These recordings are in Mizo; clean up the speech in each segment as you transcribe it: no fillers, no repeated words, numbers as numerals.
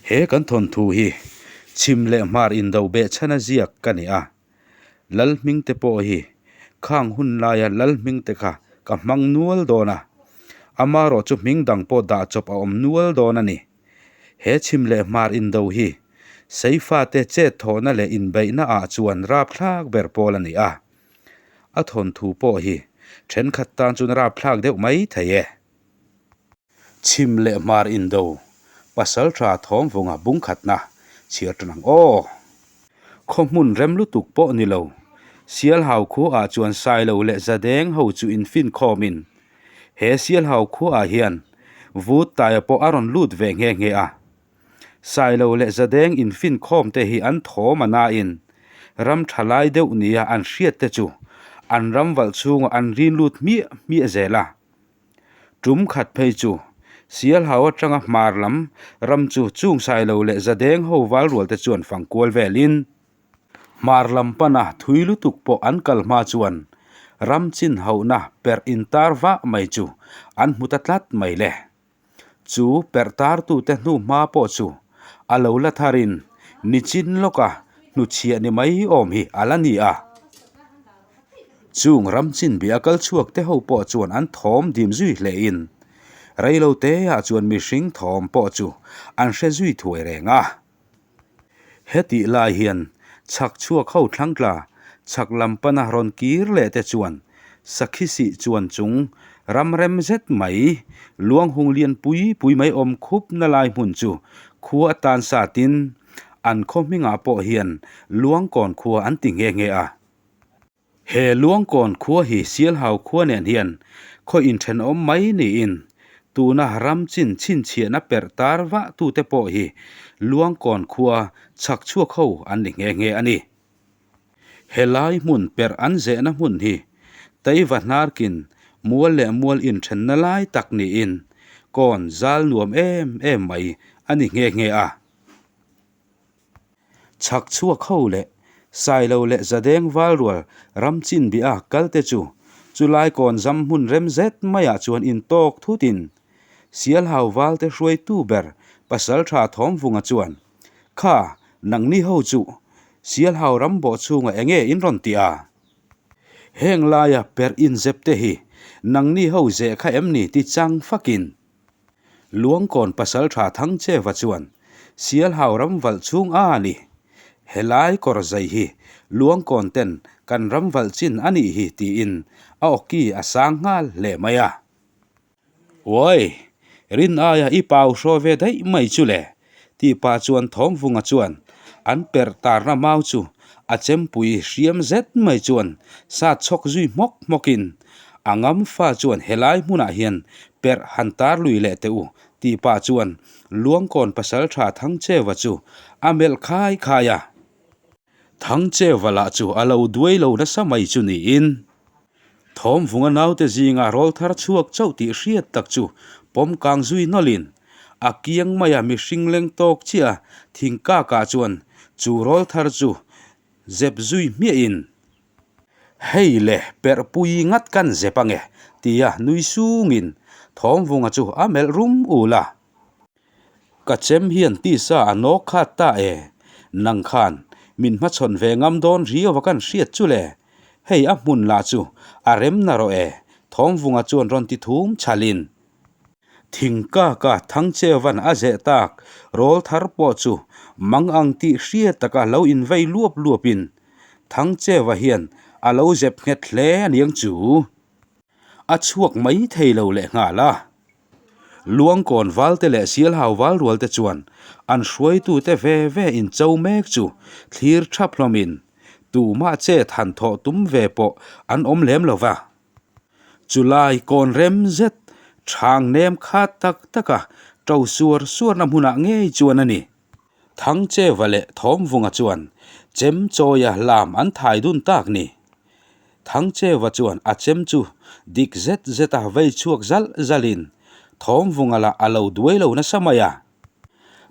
He kan thawnthu hi chhim leh hmar indo behchhana ziak ka ni a, Lal hming te pawh hi khang hun laia Lal hming te kha ka hmang nual dawn a, amarawh chu hming dang pawh dah chawp a awm nual dawn a ni. He chhim leh hmar indo hi Seifate chet thawhna leh inbeihna ah chuan rapthlak ber pawl a ni a. A thawnthu pawh hi thenkhat tan chuan rapthlak deuh mai thei e. Chhim leh hmar indo pasal tha thawmvunga bungkhatna chhiar tan ang aw. Khaw hmun rem lutuk pawh ni lo. Sialhau khuaah chuan Sailo leh Zadeng ho chu infinkhawmin he Sialhau khuaah hian Vut Taia pawh a rawn lut ve nghe nghe a. Sailo leh Zadeng infinkhawm te hi an thawm a nain ram tha lai deuh nia an hriat te chu an ram valh chhungah an rin lut hmiah hmiah zel a. Tum khat phei chu Sialhau atanga hmar lam ram chu chung Sailo leh Zadeng ho valrual te chuan fang kual velin hmar lam pana thui lutuk pawh an kal hma chuan ram chin hauhna perh intar vah mai chu an hmu ta tlat mai le. Chu perh tartute hnu hma pawh chu a lo la tharin nichin lawka hnuchhiah ni mai awm hi a la ni a. Chung ram chinbih a kal chhuak te ho pawh chuan an thawm dim zui hlein reilo teah chuan mihring thawm pawh chu an hre zui thuai reng a. Hetih lai hian chhak chhuak ho thlangtla chhak lam pana rawn kir leh te chuan sakhi sih chuan chung ram rem zet mai luang hung lian pui pui mai awm khup na lai hmun chu khua atan satin an khaw hmingah pawh hian Luangkawn khua an ti nghe nghe a. He Luangkawn khua hi Sialhau khua nen hian khaw inthenawm mai niin tuna ram chin chhinchhiahna perh tar vah tute pawh hi Luangkawn khua chhak chhuak ho an ni nghe nghe a ni. Helai hmun perh an zehna hmun hi Teiva hnarkin mual leh mual inthenna lai tak niin kawn zal nuam em em mai a ni nghe nghe a. Chhak chhuak ho leh Sailo leh Zadeng Valrual ram chin bih a kal te chu chulai kawn zam hmun rem zet maiah chuan intawk thutin Sialhau Valte hruaitu ber Pasaltha Thawmvunga chuan, Kha, nangni ho chu Sialhau ram bawh chhunga enge in rawn ti a? Heng laia perh inzep te hi nangni ho zeh kha em ni ti chang fakin Luangkawn pasaltha Thangcheva chuan Sialhau ram valh chhung a ni. Helai kawr zai hi Luangkawn ten kan ram valh chin a nih hi tiin a awki a sang nghal hle mai a. Uai, rin aia i pau hraw ve daih mai chu le, tih pah chuan Thawmvunga chuan an perh tarna mau chu a chempui hriam zet mai chuan sat chhawk zui hmawk hmawkin A ngam fa chuan helai hmunah hian perh han tar lui leh teh u, tih pah chuan Luangkawn pasaltha Thangcheva chu a melh khai khai a. Thangcheva lah chu a lo duai lo nasa mai chu niin Thawmvunga naute zinga rawl thar chhuak chauh tih hriat tak chu pawm kang zui nawlhin a kiang maia mihring leng tawk chiah a thingkakah chuan chu rawl thar chu zep zui hmiahin Hei le, perhpui ngat kan zep ange, tia nui sungin Thawmvunga chu a melh rum ul a. Ka chem hian tisa a nawk khat ta e, nang khan min hmachhawn ve ngam dawn riau a kan hriat chu le, hei a hmun lah chu a rem na rawh e, Thawmvunga chuan rawn ti thum chhalin. Thingkaka Thangchevan a zeh tak rawl thar pawh chu mang ang tih hriat taka lo invei luap luapin Thangcheva hian a lo zep nghet hle aniang chu a chhuak mai thei lo leh nghal a. Luangkawn valte leh Sialhau valrualte chuan an hruaitute ve ve incho mek chu thlir thap hlawmin tumah chet han thawh tum ve pawh an awm lem lo va. Chulai kawn rem zet chhang nem khat tak taka to suar suarna hmunah ngei chuan a ni. Thangcheva leh Thawmvunga chuan chem chawia lam an thai dun tak ni. Thangcheva chuan a chem chu dik zet zeta vei chhuak zalh zalhin Thawmvunga lah a lo duai lo nasa mai a.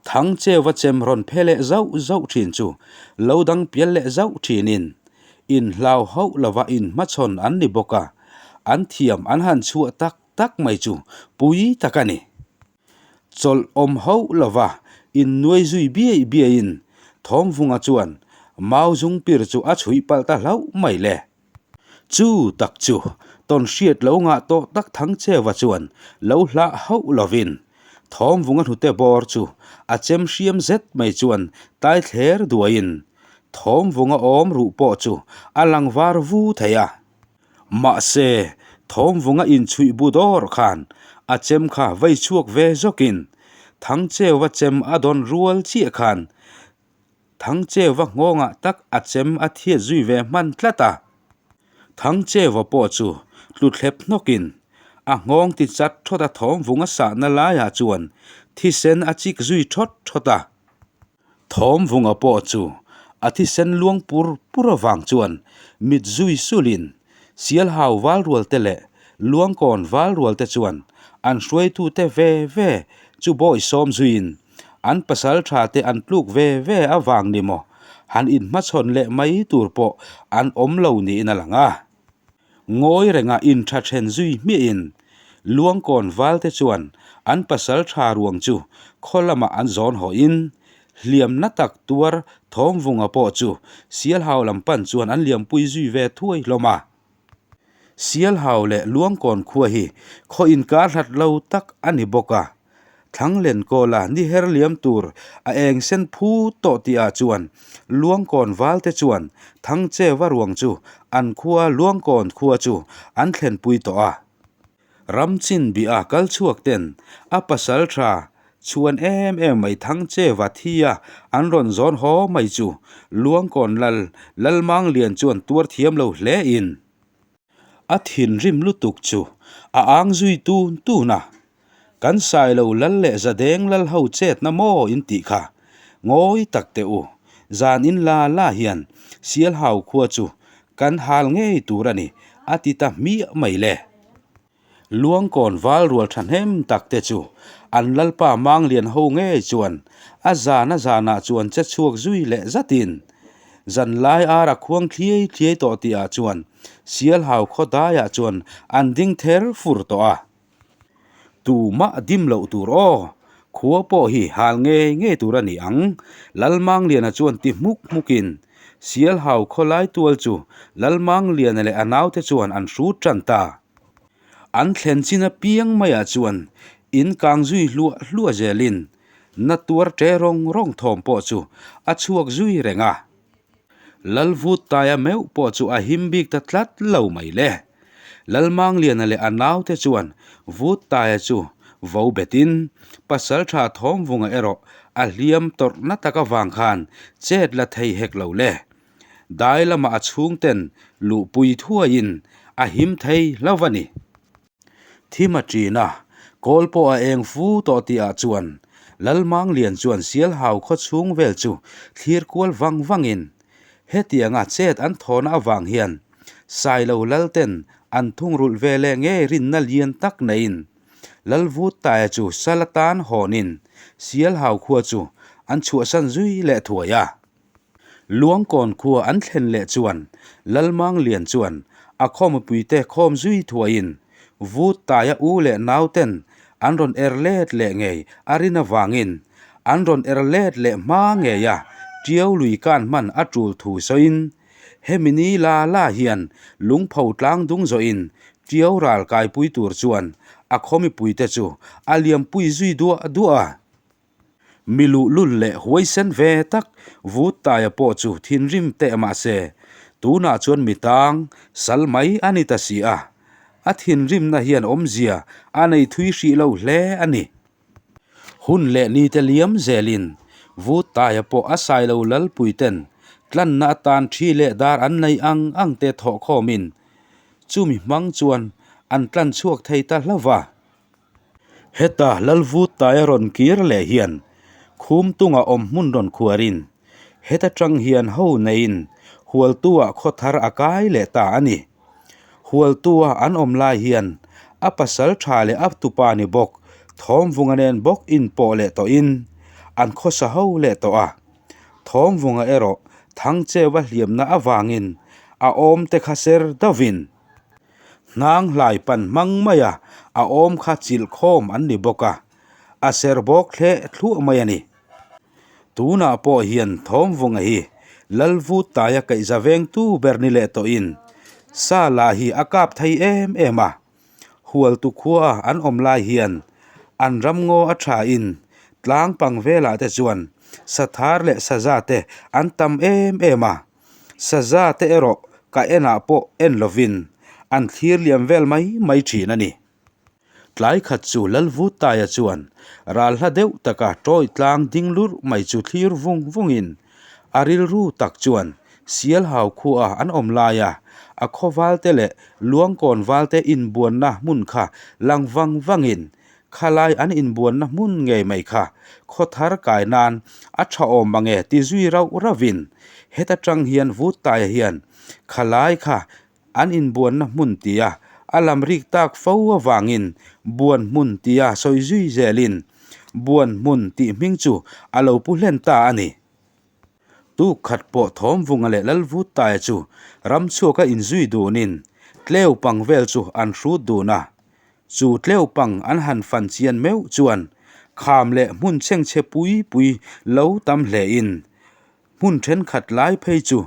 Thangcheva chem rawn phe leh zauh zauh thin chu lo dang pial leh zauh thinin inhlau hauh lova inhmachhawn an ni bawk a, an thiam an han chhuah tak tak mai chu pui tak a ni. Chawlh awm hauh lova innuai zui biai biaiin Thawmvunga chuan mau zungpir chu a chhuih palh ta hlauh mai le. Chu tak chu tawn hriat lo ngah tawh tak Thangcheuva chuan lo hlah hauh lovin Thawmvunga hnute bawr chu a chem hriam zet mai chuan tai thler duaiin Thawmvunga awm ruh pawh chu a lang var vu thei a. Mahse, Thawmvunga inchhuih bu dawr khan a chem kha vei chhuak ve zawkin Thangcheuva chem a dawn rual chiah khan Thangcheuva nghawngah tak a chem a thiat zui ve hman tlat a. Thangcheuva pawh chu tlu thlep hnawkin a nghawng ti chat thawt a Thawmvunga sahna laiah chuan thisen a chik zui thawt thawt a. Thawmvunga pawh chu a thisen luang pur pur avang chuan mit zui sulin Sialhau valrualte leh Luangkawn valrualte chuan an hruaitute ve ve chu bawi sawm zuiin an pasal tha te an tluk ve ve avang ni maw han inhmachhawn leh mai tur pawh an awm lo niin a lang a. Ngawi renga intha then zui hmiahin Luangkawn valte chuan an pasal tha ruang chu khaw lamah an zawn hawhin hliamna tak tuar Thawmvunga pawh chu Sialhau lam pan chuan an liampui zui ve thuai hlawm a. Sialhau leh Luangkawn khua hi khaw inkar hlat lo tak a ni bawk a. Thlanglen kawla ni her liam tur a eng sen phu tawh tihah chuan Luangkawn valte chuan Thangcheuva ruang chu an khua Luangkawn khua chu an thlenpui tawh a. Ramchin bih a kal chhuak ten a pasal tha chhuan em em mai Thangcheuva thi a an rawn zawn haw mai chu Luangkawn lal Lalmanglian chuan tuar thiam lo hle in A thinrim lutuk chu a ang zui tun tun a, Kan Sailo lal leh Zadeng lal ho chetna maw in tih kha? Ngawi tak teh u, zan in la la hian Sialhau khua chu kan hal ngei tur a ni, a ti ta hmiah mai le. Luangkawn val rual thahnem tak te chu an lalpa Manglian ho ngei chuan a zan a zanah chuan che chhuak zui leh zatin Zanlai ar a khuang thliai thliai tawh tihah chuan Sialhau khaw daiah chuan an ding ther fur tawh a. Tumah dim loh tur aw, khua pawh hi hal ngei ngei tur a ni ang, Lalmangliana chuan ti hmuk hmukin Sialhau khawlai tual chu Lalmangliana leh a naute chuan an hrut tan ta. An thlen chin apiang maiah chuan in kang zui hluah hluah zelin na tuar ṭe rawng rawng thawm pawh chu a chhuak zui reng a. Lalvuttaia meuh pawh chu a him bik ta tlat lo mai le. Lalmangliana leh a naute chuan Vuttaia chu vo betin Pasalṭha Thawmvunga erawh a hliam tawrhna tak avang khan chet la thei hek lo le. Dai lamah a chhungten luhpui thuaiin a him thei hlauh a ni. Thim a ṭin a, kawl pawh a eng fu tawh tihah chuan Lalmanglian chuan Sialhau khaw chhung vel chu thlir kual vang vangin hetianga chet an thawhna avang hian Sailo Lalten an thungrulh ve leh ngei rinna lian tak neiin Lalvuttaia chu sal atan hawnin Sialhau khua chu an chhuahsan zui leh thuai a. Luangkawn khua an thlen leh chuan Lalmanglian chuan a khawmpuite khawm zui thuaiin Vut taia u leh nauten an rawn er let leh ngei a rin avangin an rawn er let leh hma ngeia Tiau lui kan hman a tul thu sawiin hemi ni la la hian lungpho tlang dung zawhin Tiau ral kaipui tur chuan a khawmipuite chu a liampui zui duah duah a. Mi luhlul leh huaisen ve tak Vuttaia pawh chu thinrim teh mah se, tunah chuan mi tang sal mai a ni ta si a. A thinrimna hian awmzia a nei thui hrih lo hle a ni. Hun leh nite liam zelin Vuttaia pawh a sailo lalpuiten tlanna atan thi leh dar an nei ang ang te thawhkhawmin chumi hmang chuan an tlan chhuak thei ta hlauh va. Heta Lalvuttaia rawn kir leh hian Khumtunga awm hmun rawn khuarin heta tang hian ho neiin Hualtua khaw thar a kai leh ta a ni. Hualtua an awm lai hian a pasal tha leh a tupa ni bawk Thawmvunga nen bawk inpawh leh tawhin an khawsa ho leh tawh a. Thawmvunga erawh Thangcheuva hliamna avangin a awmte kha ser deuhvin Hnang hlai pan hmang maia a awm kha chilh khawm an ni bawk a, a ser bawk thleh thluah mai a ni. Tunah pawh hian Thawmvunga hi Lalvutaia kaihza vengtu ber ni leh tawhin sa lah hi a kap thei em em a. Hualtu khua an awm lai hian an ramngaw a thain tlang pang velah te chuan sathar leh saza te an tam em em a. Saza te erawh ka enah pawh en lovin an thlir liam vel mai mai thin a ni. Tlai khat chu Lalvutaia chuan ral hla deuh taka tawi tlang ding lurh mai chu thlir vung vungin a rilru tak chuan Sialhau khua an awm laia a khawvalte leh Luangkawn valte inbuanna hmun kha lang vang vangin khalai an inbuanna hmun ngei mai kha khaw thar kai nan a tha awm mange ti zui rauh rauhin heta tang hian Vutaia hian khalai kha An inbuanna hmun tia a lam rik tak fo avangin buan hmun tia sawi zui zelin buan hmun tih hming chu a lo pu hlen ta a ni. Tuk khat pawh Thawmvunga leh Lalvuttaia chu ramchhuaka inzui dunin tleu pang vel chu an hrut dun a. Chu tleu pang an han fan chian meuh chuan kham leh hmun chhengchhe pui pui lo tam hlein Hmun thenkhat lai phei chu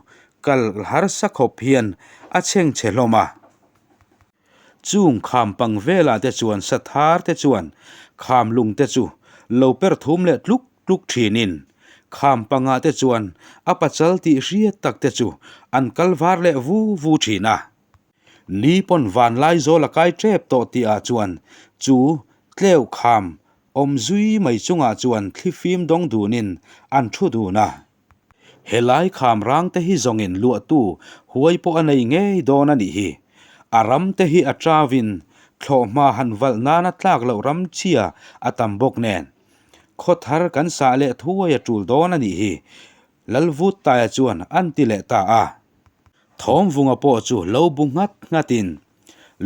kal harsa khawp hian a chhengchhe hlawm a. Chung kham pang velah te chuan sathar te chuan kham lung te chu lo per thum leh tluk tluk thinin kham pangah te chuan a pachal tih hriat tak te chu an kal var leh vu vu thin a. Ni pawn vanlai zawl a kai tep tawh tih ah chuan chu tleu kham awm zui mai chungah chuan thlifim dawng dunin an thu dun a. Helai kham rang te hi zawngin luahtu huai pawh a nei ngei dawn a nih hi. A ram te hi a tavin thlawhhma han valh nana tlak loh ram chhia a tam bawk nen. Khaw thar kan sah leh thuai a tul dawn a nih hi. Lalvuttaia chuan an ti leh ta a. Thawmvunga pawh chu lo bu nghat nghatin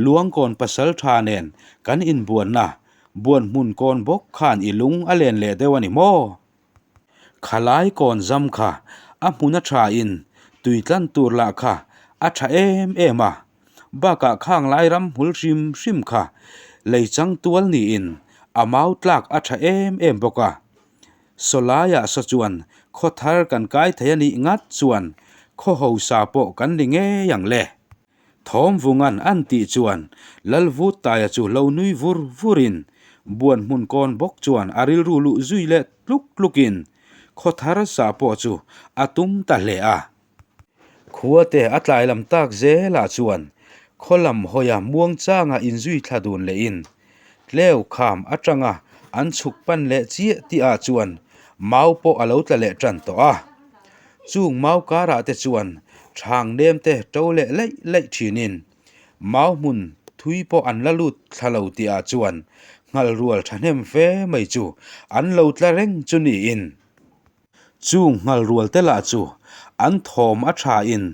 Luangkawn pasal tha nen kan inbuanna buan hmun kawn bawk khan i lung a len leh deuh a ni maw? Khalai kawn zam kha a hmun a thain tui tlan tur lah kha a tha em em a, bakah khang lai ram hmul hrim hrim kha lei chang tual niin a mau tlak a tha em em bawk a. Sawlaiah saw chuan khaw thar kan kai thei a nih ngat chuan khaw hausa pawh kan ni ngei ang le. Thawmvunga'n an tih chuan Lalvuttaia chu lo nui vur vurin buan hmun kawn bawk chuan a rilru luh zui leh tluk tlukin khaw thar sa pawh chu a tum ta hle a. Khuate a tlai lam tak zelah chuan khaw lam hawia muangchanga inzui thla dun lehin tleu kham atanga an chhuk pan leh chiah tihah chuan mau pawh a lo tla leh tan tawh a. Chung mau karah te chuan thang nem te to leh laih laih thinin mau hmun thui pawh an la lut thla lo tihah chuan nghal rual thahnem fe mai chu an lo tla reng chu niin. Chung nghal rual te lah chu an thawm a tha in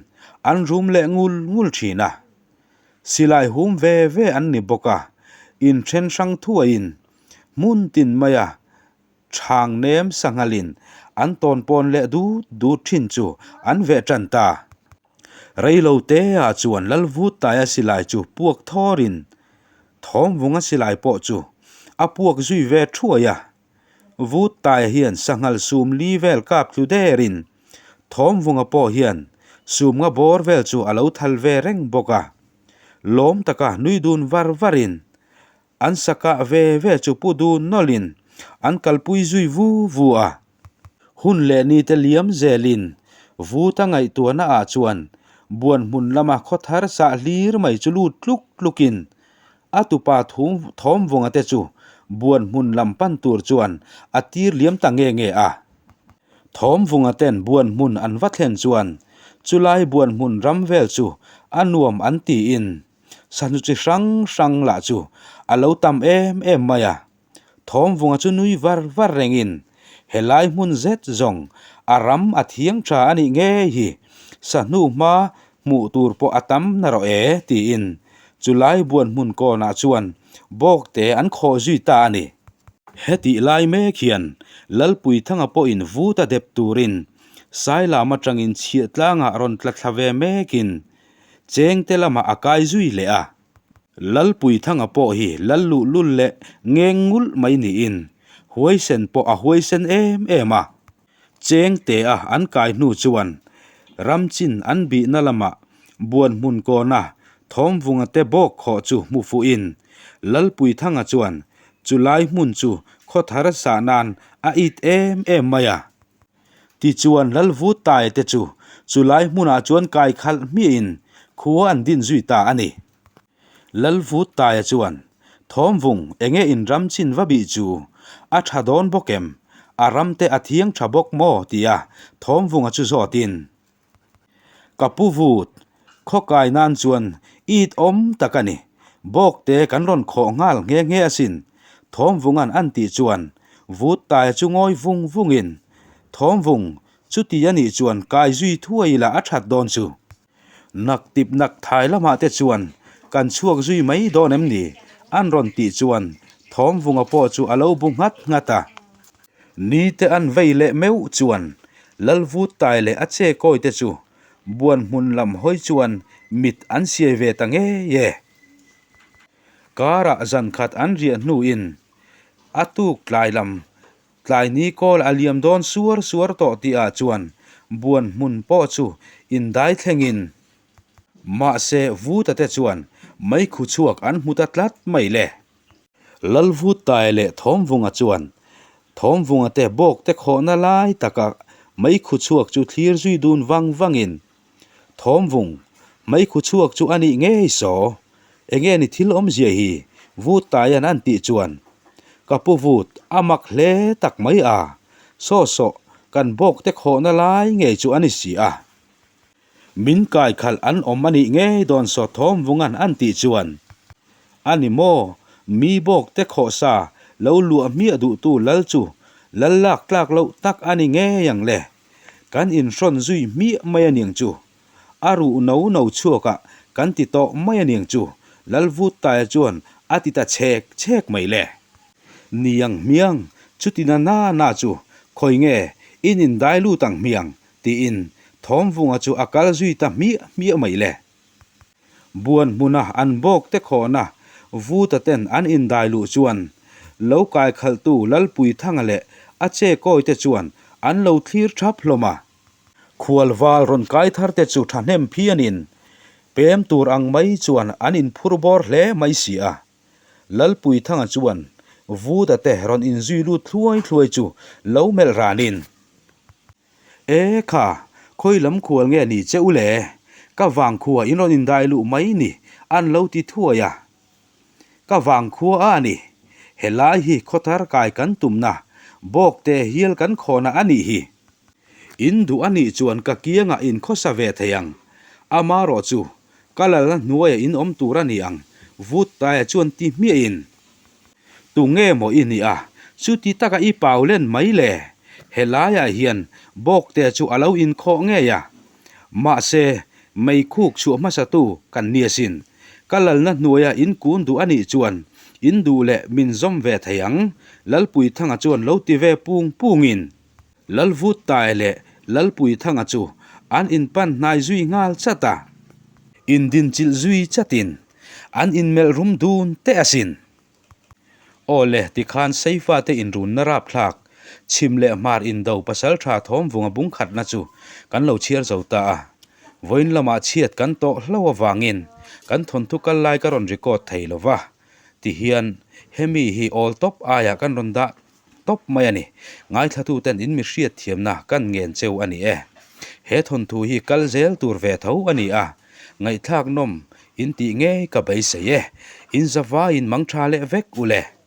an rum leh ngul ngul thin a. Silai hum ve ve an ni bawk a, in then hrang thuaiin hmun tin maia chhang nem sanghalin an tawn pawn leh dut dut thin chu an veh tan ta. Reilo te ah chuan Lalvuttaia silai chu puak thawrin Thawmvunga silai pawh chu a puak zui ve thuai a. Vuttaia hian sanghal sum li vel kap tlu derin Thawmvunga pawh hian sumnga bawr vel chu a lo thal ve reng bawk a. Lawm taka nui dun var varin an sakah ve ve chu pu dun nawlhin an kalpui zui vu vu a. Hun leh nite liam zelin Vuta ngaihtuahna ah chuan buan hmun lama khaw thar sah hlir mai chu lut tluk tlukin A tupa Thawmvunga te chu buan hmun lam pan tur chuan a tir liam ta nge nge a. Thawmvunga ten buan hmun an va thlen chuan chulai buan hmun ram vel chu a nuam an tiin sahnu chi hrang hrang lah chu a lo tam em em mai a. Thawmvunga chu nui var var rengin helai hmun zet zawng a ram a thiang tha a nih ngei hi, sahnu hma hmuh tur pawh a tam narawh e tiin chulai buan hmun kawnah chuan bawkte an khawh zui ta a ni. Hetih lai mek hian Lalpuithanga pawhin vuta dep turin Sailam atangin chhiahtlangah rawn tla thla ve mekin chengte lamah a kai zui leh a. Lalpuithanga pawh hi lal luhlul leh ngeng ngulh mai niin huaisen pawh a huaisen em em a. Chengtea an kai hnu chuan ramchin an bihna lamah Buanhmun kawna Thawmvunga te bawk khawh chu hmu fuhin Lalpuithanga chuan chulai hmun chu khawthar sah nan a it em em mai a. Tichuan Lalvutaia te chu chulai hmunah chuan kai khalh hmiahin khua an din zui ta a ni. Lalvutaia chuan Thawmvung enge in ram chin va bih chu a tha dawn bawk em? A ram te a thiang tha bawk maw? tia Thawmvunga chu zawtin Ka pu vut, khaw kai nan chuan it awm tak a ni. Bawkte kan rawn khawh nghal nghe nghe asin. Thawmvunga'n an tih chuan vut taia chu ngawi vung vungin, Thawmvung, chuti a nih chuan kai zui thuai ila a that dawn chu. Nak tip nak thai lamah te chuan kan chhuak zui mai dawn em ni? an rawn tih chuan Thawmvunga pawh chu a lo bu nghat nghat a. Ni te an vei leh meuh chuan Lalvuttai leh a che kawi te chu buan hmun lam hawi chuan mit an siai ve ta ngei e. Karah zan khat an riah hnuin a tuk tlai lam tlai ni kawl a liam dawn suar suar tawh tihah chuan buan hmun pawh chu indai thlengin mahse Vuta te chuan meikhu chhuak an hmu ta tlat mai le. Lalvuttai leh Thawmvunga chuan Thawmvunga te bawk te khawhna lai taka meikhu chhuak chu thlir zui dun vang vangin, Thawmvung, meikhu chhuak chu a nih ngei saw? Enge ni thil awmzia hi? Vuttaia'n an tih chuan, Ka pu Vut, a mak hle tak mai a, saw saw, kan bawk te khawhna lai ngei chu a ni si a. Min kai khalh an awm a nih ngei dawn saw thawm vungan an tih chuan, A ni maw, mi bawk te khawh sa lo luah hmiah duhtu lal chu lal lak tlak loh tak a ni ngei ang le. Kan inhrawn zui hmiah mai a niang chu. A ruh no no chhuakah kan ti tawh mai a niang chu, Lalvuttaia chuan a ti ta chhek chhek mai le. Niang hmiang, chuti na na na chu khawi nge in indai lut ang hmiang Tiin Thawmvunga chu a kal zui ta hmiah hmiah mai le. Buan hmuna an bawk te khawhna Vuta ten an indai luh chuan lo kai khalhtu Lalpuithanga leh a che kawi te chuan an lo thlir thap hlawm a. Khualval rawn kai thar te chu thahnem phianin pem tur ang mai chuan an inphur bawr hle mai si a. Lalpuithanga chuan Vuta te rawn inzui lut thluai thluai chu lo melh ranin. E kha, khawi lam khual nge ni che u le? Ka vangkhua in rawn indai luh mai ni, an lo ti thuai a. Ka vangkhua a ni, helai hi khawthar kai kan tumna, bawkte hial kan khawhna a nih hi. In duh a nih chuan ka kiangah in khawsa ve thei ang, amarawh chu ka lalna hnuaiah in awm tur a ni ang, Vuttaia chuan ti hmiahin. Tu nge maw i nih a? Chuti taka i pau len mai le? Helaiah hian Bawkte chu a lo inkhawh ngei a. Mahse, meikhuk chhuah hmasatu kan ni asin. Ka lalna hnuaia in kun duh a nih chuan in duh leh min zawm ve thei ang, Lalpuithanga chuan lo ti ve pung pungin. Lalvuttae leh Lalpuithanga chu an inpan hnai zui nghal chat a. Indinchilh zui chatin an inmelh rum dun teh asin. Aw le, tikhan Seifa te inrunna rapthlak, chhim leh hmar indo pasaltha thawmvunga bungkhatna chu kan lo chhiar zo ta a. Vawiin lamah chhiat kan tawh hlo avangin kan thawnthu kal lai ka rawn record thei lo va, tihian hemi hi awl tawp aiah kan rawn dah tawp mai a ni. Ngaithlatuten in mi hriatthiamna kan ngen cheu a ni e. He thawnthu hi kal zel tur ve tho a ni a, ngaihthlak nawm in tih ngei ka beisei e. In zavaiin mangtha leh vek u le.